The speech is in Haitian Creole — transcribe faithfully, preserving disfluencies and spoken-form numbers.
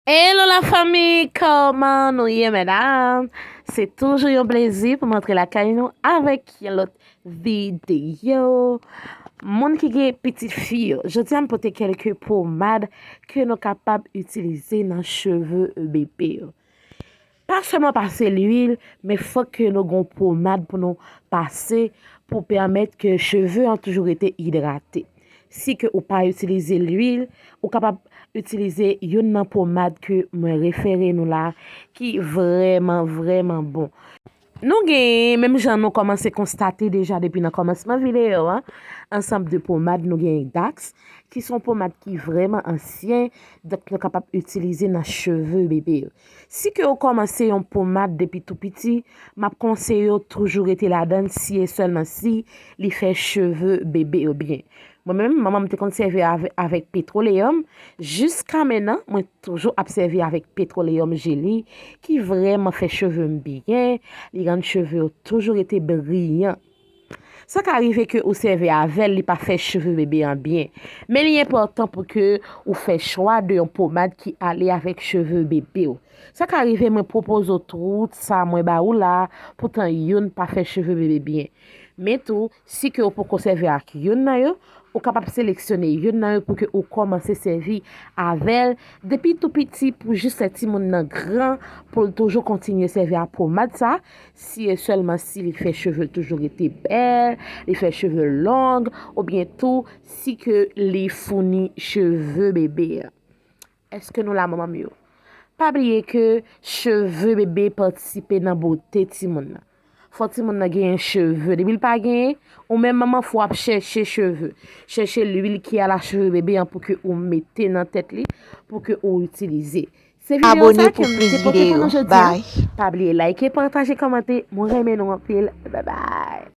Hello la fanmi, kòman nou ye medam? Se toujou yon plezi pou m antre lakay nou avèk yon lòt videyo. Moun ki gen pitit fi yo, jodi a m pote kèlke pomad ke nou kapab itilize nan cheve bebe yo. Pa sèlman pase lwil, men fòk ke nou gen yon pomad pou nou pase pou pèmèt ke cheve an toujou rete idrate. Si ke ou pa itilize lwil, ou kapab itilize youn nan pomad ke mwen refere nou la, ki vrèman, vrèman bon. Nou gen, menm jan nou kòmanse konstate deja depi nan kòmansman videyo a, ansanm de pomad, nou gen Dax, ki se yon pomad ki vrèman ansyen, donk nou kapab itilize nan cheve bebe yo. Si ke ou kòmanse yon pomad depi tou piti, m ap konseye w toujou rete ladan l si e sèlman si li fè cheve bebe yo byen. Mwen menm, manman m te konn sèvi avè-, avèk petwoleyòm. Jiska mennan, mwen toujou ap sèvi avèk petwoleyòm jeli, ki vrèman fè cheve m byen, li rann cheve yo toujou rete briyan. Sa ka rive ke ou sèvi avè l, li pa fè cheve bebe an byen. Men li enpòtan pou ke ou fè chwa de yon pomad ki ale avèk cheve bebe w. Sa ka rive mwen pwopoze w tout sa mwen ba ou la, poutan youn pa fè cheve bebe byen. Men tou, si ke ou poko sèvi ak youn nan yo, ou kapab seleksyone youn nan yo pou ke ou kòmanse sèvi avè l depi tou piti pou jis lè timoun nan gran, pou l toujou kontinye sèvi a pomad sa, si e sèlman si li fè cheve l toujou rete bèl, li fè cheve l long, oubyen tou si ke li founi cheve bebe a. Èske nou la manman m yo? Pa bliye ke cheve bebe patisipe nan bote timoun nan. Fò timoun nan genyen cheve. Depi l pa genyen, ou menm manman fò w ap chèche cheve. Chèche lwil ki ala cheve bebe an pou ke ou mete nan tèt li, pou ke ou itilize. Se videyo sa ke m te pote pou nou jodi a. Pa bliye like, pataje, kòmante. Mwen renmen nou anpil. Bye bye.